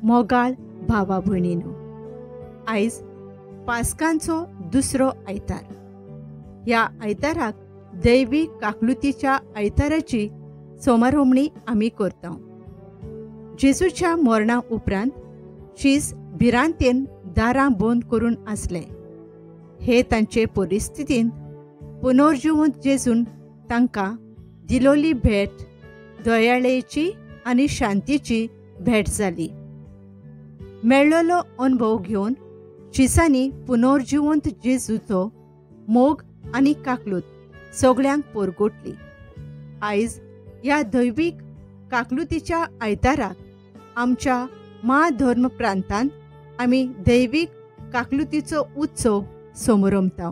मोगाळ भावा भयणीनो, आयज पास्कांचो दुसरो आयतार. ह्या आयताराक दैवी काकलुतीच्या आयताराची सोमारोमणी आमी करता. जेजूच्या मरणा उपरांत शीस भिरांतेन दारां बंद करून आसले. हे तांचे परिस्थितीन पुनर्जिवंत जेजून तांकां दिलोली भेट दयाळेची आनी शांतीची भेट जाली. मेळ्ळलो अनुभव घेवन शिसांनी पुनर्जिवंत जेजूचो मोग आनी काकलूत सगळ्यांक पोरगोटली. आयज ह्या दैवीक काकलुतीच्या आयताराक आमच्या मा धर्म प्रांतांत आमी दैवीक काकलुतीचो उत्सव समरमता.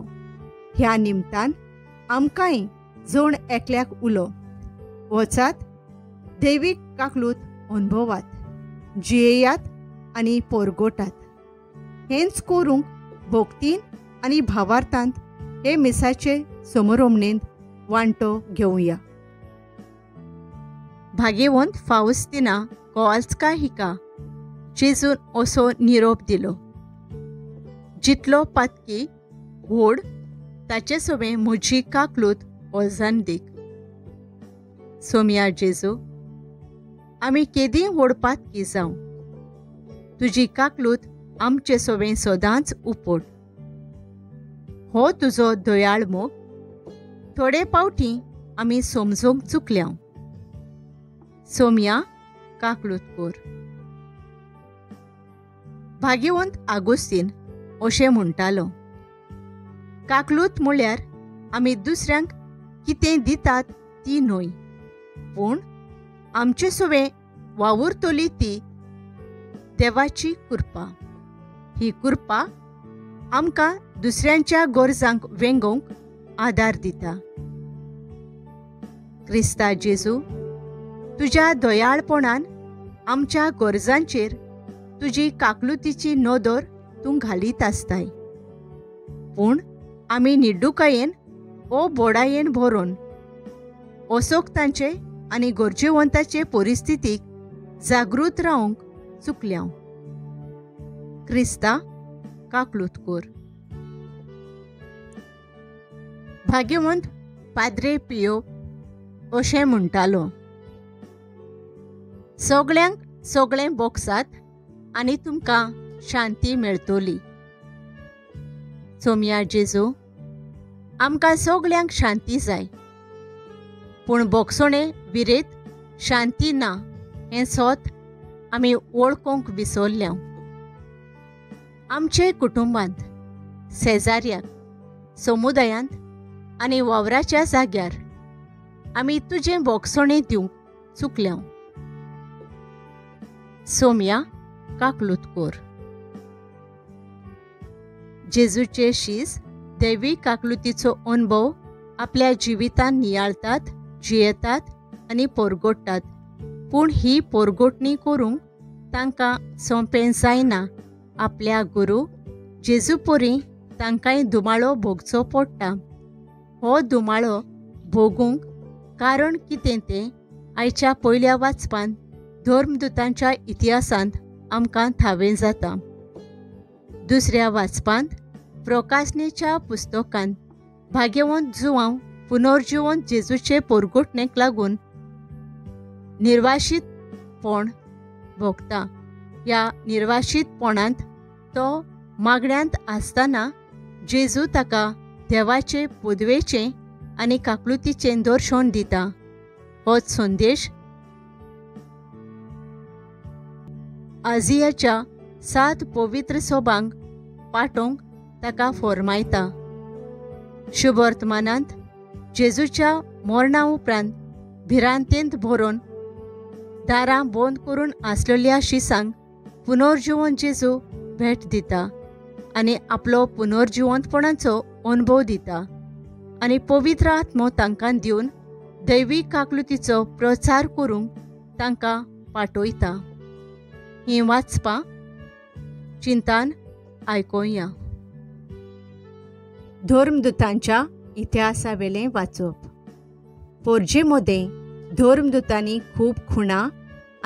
ह्या निमतान आमकांय जण एकल्याक उलो वचात, दैवीक काकलूत अनुभवात, जियेयात आनी पोरगोटात. हेंच करूंक भक्तीन आनी भावार्थांत हे मिसाचे समरोमणेंत वांटो घेवया. भाग्यवंत फावस्तिना कोवाल्स्का हिका जेजून असो निरोप दिलो, जितलो पातकी व्हड ताचे सवें म्हजी काकलूत ओजान दीक. सोमया जेजू, आमी केदीं व्हड पातकी जावं, तुजी काकलूत आमचे सवें सदांच उपोट. हो तुजो दयाळ मोग थोडे पावटी आमी समजूंक चुकल्या. सोमया काकलूत कोर. भाग्यवंत आगोस्तीन अशें म्हणटालो, काकलूत म्हळ्यार आमी दुसऱ्यांक कितें दितात ती न्हय, पूण आमचे सवें वावुरतली ती देवाची कृपा. ही कृपा आमकां दुसऱ्यांच्या गरजांक वेंगोवंक आदार दिता. क्रिस्ता जेजू, तुज्या दयाळपणान आमच्या गरजांचेर तुजी काकलुतीची नदर तूं घालीत आसताय, पूण आमी निड्डुकायेन ओ बोडायेन भरून असोक्तांचे आनी गरजेवंताचे परिस्थितीक जागृत रावंक चुकल्या. क्रिस्ता काकलूत कोर. भाग्यवंत पाद्रे पियो अशें म्हणटालो, सगळ्यांक सगळें बोगसात आनी तुमकां शांती मेळटली. सोमया जेजू, आमकां सगळ्यांक शांती जाय, पूण बोगसोणे विरेत शांती ना हें सोत आमी वळखूंक विसरल्या. आमचे कुटुंबांत, शेजाऱ्याक, समुदायांत आनी वावराच्या जाग्यार आमी तुजें बोगसोणें दिवंक चुकल्या. सोमया काकलूत कोर. जेजूचे शीस दैवी काकलुतीचो अनुभव आपल्या जिवितान नियाळतात, जियेतात आनी पोरगोट्टात, पूण ही पोरगोटणी करूंक तांकां सोंपें जायना. आपल्या गुरू जेजू परी तांकांय धुमाळो भोगचो पडटा. हो धुमाळो भोगूंक कारण कितें तें आयच्या पयल्या वाचपान धर्मदूतांच्या इतिहासांत आमकां थावें जाता. दुसऱ्या वाचपांत प्रकाशनेच्या पुस्तकांत भाग्यवंत जुवांव पुनर्जिवंत जेजूचे पोरगोटणेक लागून निर्वाशीतपण भोगता. ह्या निर्वाशीतपणांत तो मागण्यांत आसतना जेजू ताका देवाचे पदवेचें आनी काकलुतीचें दर्शन दिता. होच संदेश आजियाच्या 7 पवित्र सोबांक पाठोवंक ताका फॉर्मायता. शुभवर्तमानांत जेजूच्या मरणा उपरांत भिरांतेंत भरून दारां बंद करून आसलेल्या शिसांक पुनर्जिवन जेजू भेट दिता आनी आपलो पुनर्जिवंतपणाचो अनुभव दिता आनी पवित्र आत्मो तांकां दिवन दैवी काकलुतीचो प्रचार करूंक तांकां पाठयता. हीं वाचपां चिंतान आयकुया. धर्मदूतांच्या इतिहासावेलें वाचप. पोरजे मदें धर्मदूतांनी खूब खुणां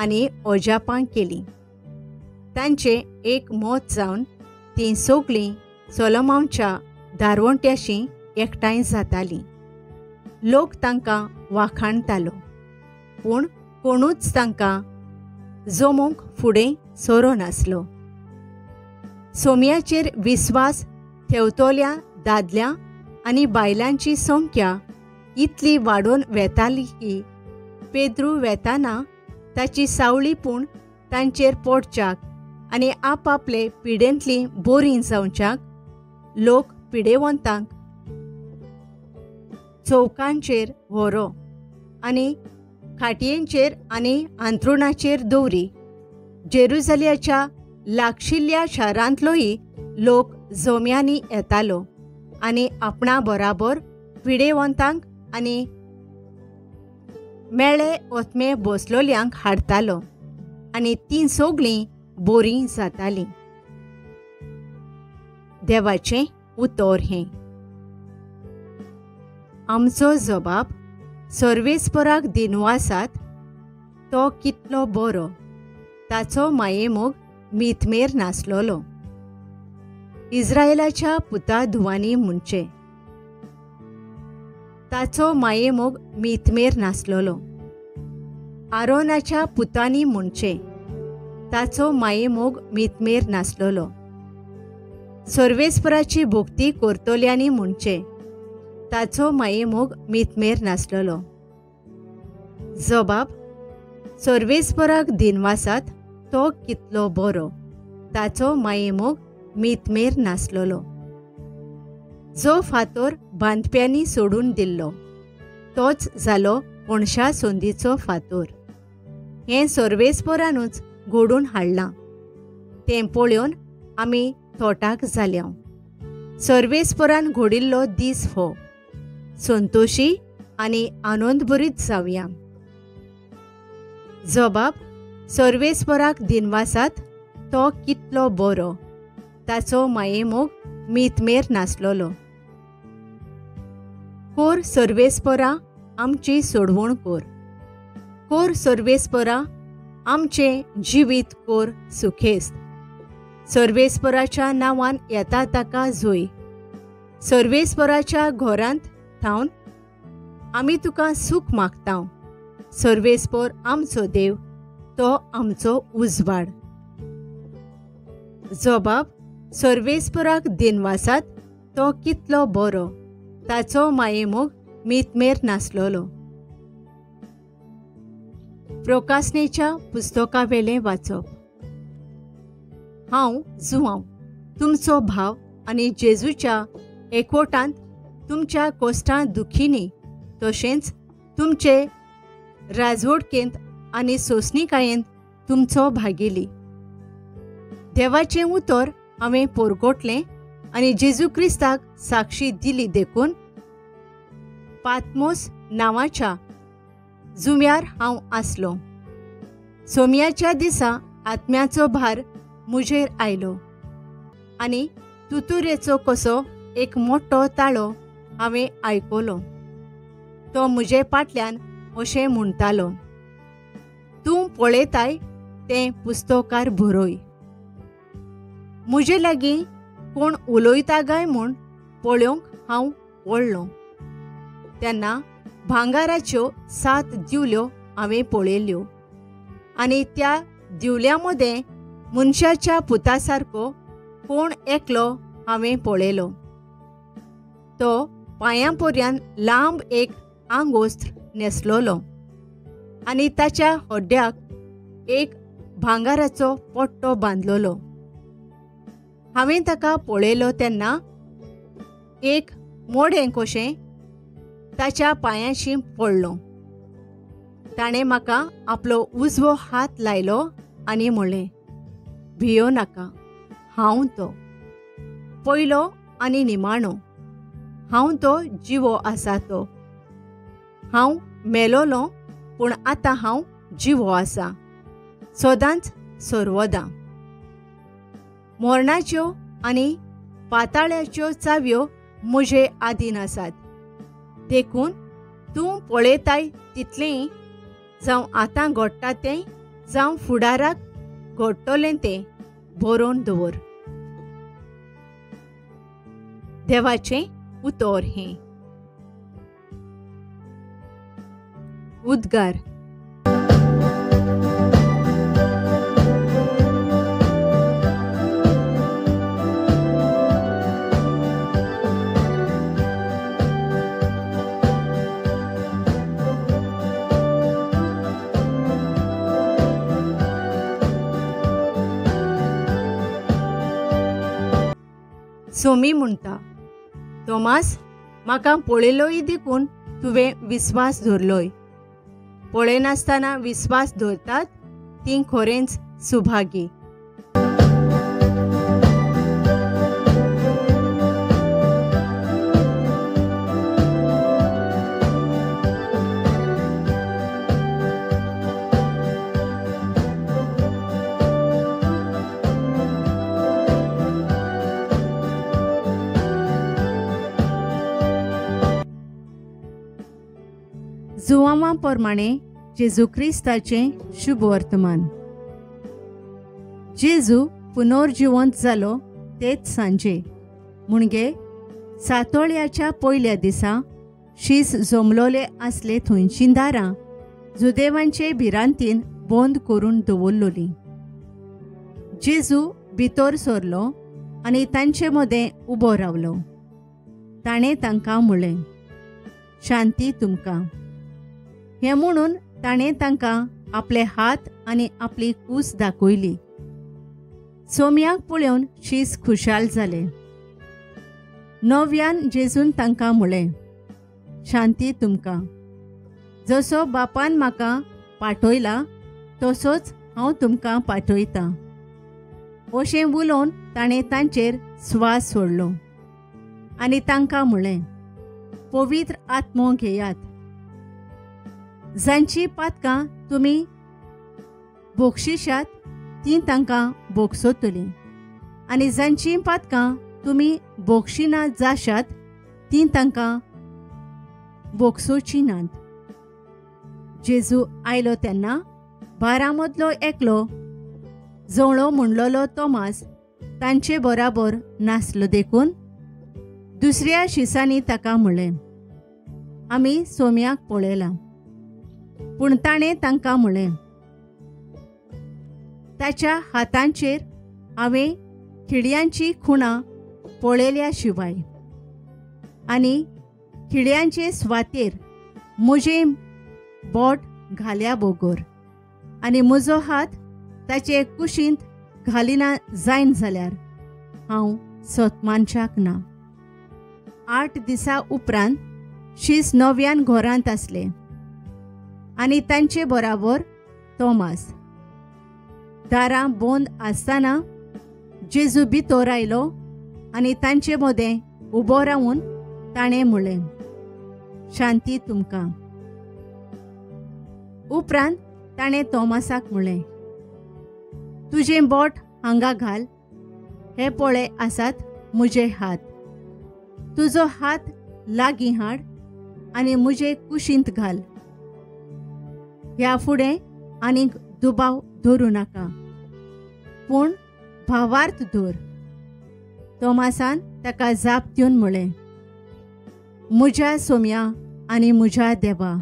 आनी अजापां केलीं. तांचें एक मत जावन तीं सगळीं सोलोमांवच्या दारवंट्याशी एकठांय जातालीं. लोक तांकां वाखाणतालो, पूण कोणूच तांकां जमोवंक फुडें सरोनासलो. सोम्याचेर विस्वास ठेवतल्या दादल्या आनी बायलांची संख्या इतली वाडोवन वेताली की पेद्रू वेताना ताची सावळी पूण तांचेर पडच्याक आनी आपापले पिडेंतली बोरीं जावच्याक लोक पिडेवंतांक चौकांचेर व्हरो आनी खाटयेंचेर आनी आंतरुणाचेर दवरी. जेरुजाल्याच्या लागशिल्ल्या शारांतलोय लोक जोम्यांनी येतालो आनी आपणा बराबर पिडेवंतांक आनी मेळे ओतमे बसलोल्यांक हाडटालो आनी तीं सगळीं बोरीं जातालीं. देवाचें उतर हें. आमचो जबाब सर्वेस्पराक दिनवासात, तो कितलो बरो, ताचो मायेमोग मितमेर नासलोलो. इस्रायलाच्या पुता धुवांनी म्हणचें, ताचो मायेमोग मितमेर नासलोलो. आरोनाच्या पुतांनी म्हणचें, ताचो मायेमोग मितमेर नासलोलो. सर्वेस्पराची भक्ती करतल्यांनी म्हणचें, ताचो मायेमोग मितमेर नासलोलो. जबाब सर्वेस्पराक दिनवासात, तो कितलो बरो, ताचो मायेमोग मितमेर नासलोलो. जो फातोर बांदप्यांनी सोडून दिल्लो तोच जालो कोणशा संदीचो फातोर. हें सर्वेस्परानूच घडून हाडलां, तें पळोवन आमी थोटाक जाल्या. सर्वेस्परान घडिल्लो दीस हो, संतोशी आनी आनंदभरीत जावया. जबाब सर्वेस्पराक दिनवासात, तो कितलो बरो, ताचो मायेमोग मितमेर नासलोलो. कोर सर्वेस्परा आमची सोडवण कोर, कोर सर्वेस्परा आमचें जिवीत कोर सुखेस्त. सर्वेस्पराच्या नांवान येता ताका जोय. सर्वेस्पराच्या घरांत थावन आमी तुका सूख मागता. सर्वेस्पर आमचो देव, तो आमचो उजवाड. जबाब सर्वेस्पराक दिनवासात, तो कितलो बरो, ताचो मायेमोग मितमेर नासलोलो. प्रोकासनेच्या पुस्तकावेलें वाचप. हांव जुआंव, तुमचो भाव आनी जेजूच्या एकवटांत तुमच्या कोश्टां दुखींनी तशेंच तुमचे राजवटकेंत आनी सोंसणीकायेंत तुमचो भागेली. देवाचें उतर हांवें पोरगोटलें आनी जेजू क्रिस्ताक साक्षी दिली देखून पातमोस नांवाच्या जुम्यार हांव आसलो. सोम्याच्या दिसा आत्म्याचो भार म्हजेर आयलो आनी तुतुरेचो कसो एक मोठो ताळो हांवें आयकलो. तो म्हजे फाटल्यान अशें म्हणटालो, तूं पळयताय तें पुस्तकार बरय. म्हजे लागीं कोण उलयता काय म्हूण पळोवंक हांव वळ्ळो. तेन्ना भांगाराच्यो 7 दिवल्यो हांवें पळयल्यो आनी त्या दिवल्या मदें मनशाच्या पुता सारको कोण एकलो हांवें पळयलो. तो पांयां पर्यान लांब एक आंगोस्त्र न्हेसलोलो आनी ताच्या हड्ड्याक एक भांगाराचो पट्टो बांदलोलो. हांवें ताका पळयलो तेन्ना एक मोडें कशें ताच्या पांयांशी पडलो. ताणें म्हाका आपलो उजवो हात लायलो आनी म्हणलें, भियो नाका, हांव तो पयलो आनी निमाणो, हांव तो जिवो आसा तो. हांव मेलोलो पूण आतां हांव जिवो आसा, सदांच सर्वदां. मरणाच्यो आनी पाताळ्याच्यो चावयो म्हजे आदीन आसात, देखून तूं पळयताय तितलेंय जावं आतां घडटा तें जावं फुडाराक घडटलें तें बरोवन दवर. देवाचें उतर हें. उद्गार. सोमी म्हणटा, तोमास, म्हाका पळयलोय देखून तुवें विस्वास धरलोय. पळयनासतना विस्वास धरतात तीं खरेंच सुभागी. जुवांवा प्रमाणे जेजू क्रिस्ताचें शुभ वर्तमान. जेजू पुनर्जिवंत जालो तेच सांजे, म्हणजे सातोळ्याच्या पयल्या दिसा शीस जमलोले आसले थंयचीं दारां जुदेवांचे भिरांतीन बंद करून दवरलोली. जेजू भितर सरलो आनी तांचे मदें उबो रावलो. ताणें तांकां म्हणलें, शांती तुमकां. हें म्हणून ताणें तांकां आपले हात आनी आपली कूस दाखयली. सोम्याक पळोवन शीस खुशाल जाले. नव्यान जेजून तांकां म्हणलें, शांती तुमकां. जसो बापान म्हाका पाठयला तसोच हांव तुमकां पाठयतां. अशें उलोवन ताणें तांचेर स्वास सोडलो आनी तांकां म्हणलें, पवित्र आत्मो घेयात. जांची पातकां तुमी बोक्षिशात तीं तांकां बोगसतलीं आनी जांची पातकां तुमी बोक्षिना जाशात तीं तांकां बोगसोचीं नात. जेजू आयलो तेन्ना 12 मदलो एकलो जवळो म्हणलोलो तोमास तांचे बराबर नासलो देखून दुसऱ्या शिसांनी ताका म्हणलें, आमी सोम्याक पळयलां. पूण ताणें तांकां म्हणलें, ताच्या हातांचेर हांवें खिळयांची खुणां पळयल्या शिवाय आनी खिळयांचे स्वातेर म्हजें बोट घाल्या बगर आनी म्हजो हात ताचे कुशींत घालिना जायन जाल्यार हांव सतमानशाक ना. 8 दिसां उपरांत शीस नव्यान घरांत आसले आनी तांचे बराबर तोमास. दारां बंद आसतना जेजू भितर आयलो आनी तांचे मदें उबो रावून ताणें म्हणलें, शांती तुमकां. उपरांत ताणें तोमासाक म्हणलें, तुजें बोट हांगा घाल, हे पळय आसात म्हजे हात. तुजो हात लागीं हाड आनी म्हजे कुशींत घाल. ह्या फुडें आनीक दुबाव धरूं नाका, पूण भावार्थ धर. तोमासान ताका जाप दिवन म्हणलें, म्हज्या सोम्या आनी म्हज्या देवा.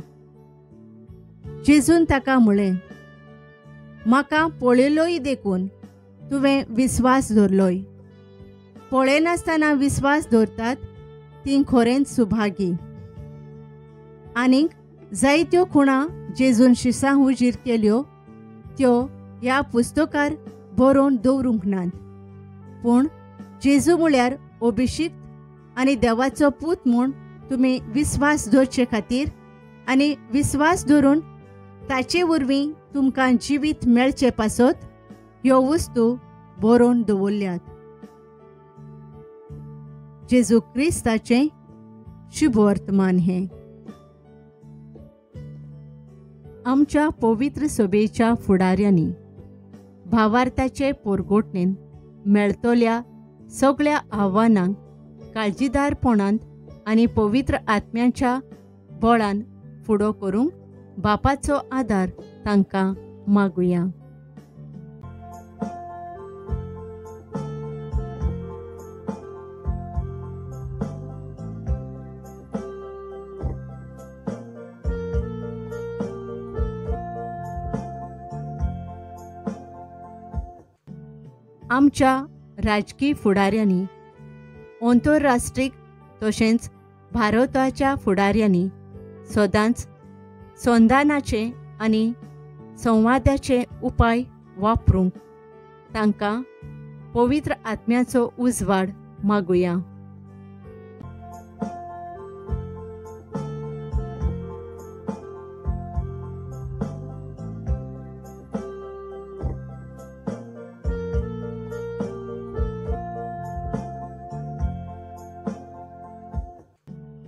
जेजून ताका म्हणलें, म्हाका पळयलोय देखून तुवें विस्वास धरलोय. पळयनासतना विस्वास धरतात तीं खरेंच सुभागी. आनीक जायत्यो खुणां जेजून शिसां हुजीर केल्यो त्यो ह्या पुस्तकार बरोवन दवरूंक नात, पूण जेजू म्हळ्यार अभिषिक्त आनी देवाचो पूत म्हूण तुमी विस्वास दवरचे खातीर आनी विस्वास धरून ताचे वरवीं तुमकां जिवीत मेळचे पासत ह्यो वस्तू बरोवन दवरल्यात. जेजू क्रिस्ताचें शुभ वर्तमान हें. आमच्या पवित्र सभेच्या फुडाऱ्यांनी भावार्थाचे पोरगोटणेन मेळतल्या सगळ्या आव्हानांक काळजीदारपणान आनी पवित्र आत्म्याच्या बळान फुडो करूंक बापाचो आदार तांकां मागुया. आमच्या राजकीय फुडाऱ्यांनी, आंतरराष्ट्रीय तशेंच भारताच्या फुडाऱ्यांनी सदांच संधानाचे आनी संवादाचे उपाय वापरूंक तांकां पवित्र आत्म्याचो उजवाड मागुया.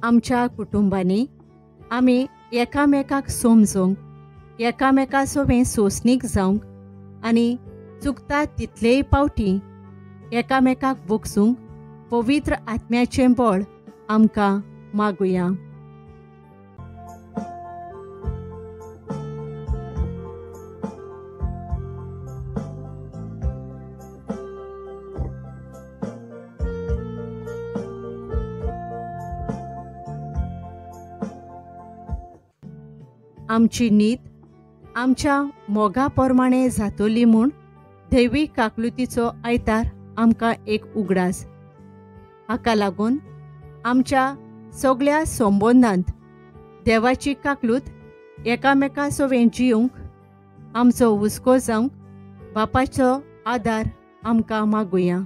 आमच्या कुटुंबांनी आमी एकामेकाक समजूंक, एकामेका सोबें सोंसणीक जावंक आनी चुकता तितलेय पावटी एकामेकाक बोगसूंक पवित्र आत्म्याचें बळ आमकां मागुया. आमची नीत आमच्या मोगा प्रमाणे जातली म्हूण दैवी काकलुतीचो आयतार आमकां एक उगडास. हाका लागून आमच्या सगळ्या संबंदांत देवाची काकलूत एकामेका सोवें जिवंक आमचो हुस्को जावंक बापाचो आदार आमकां मागुया.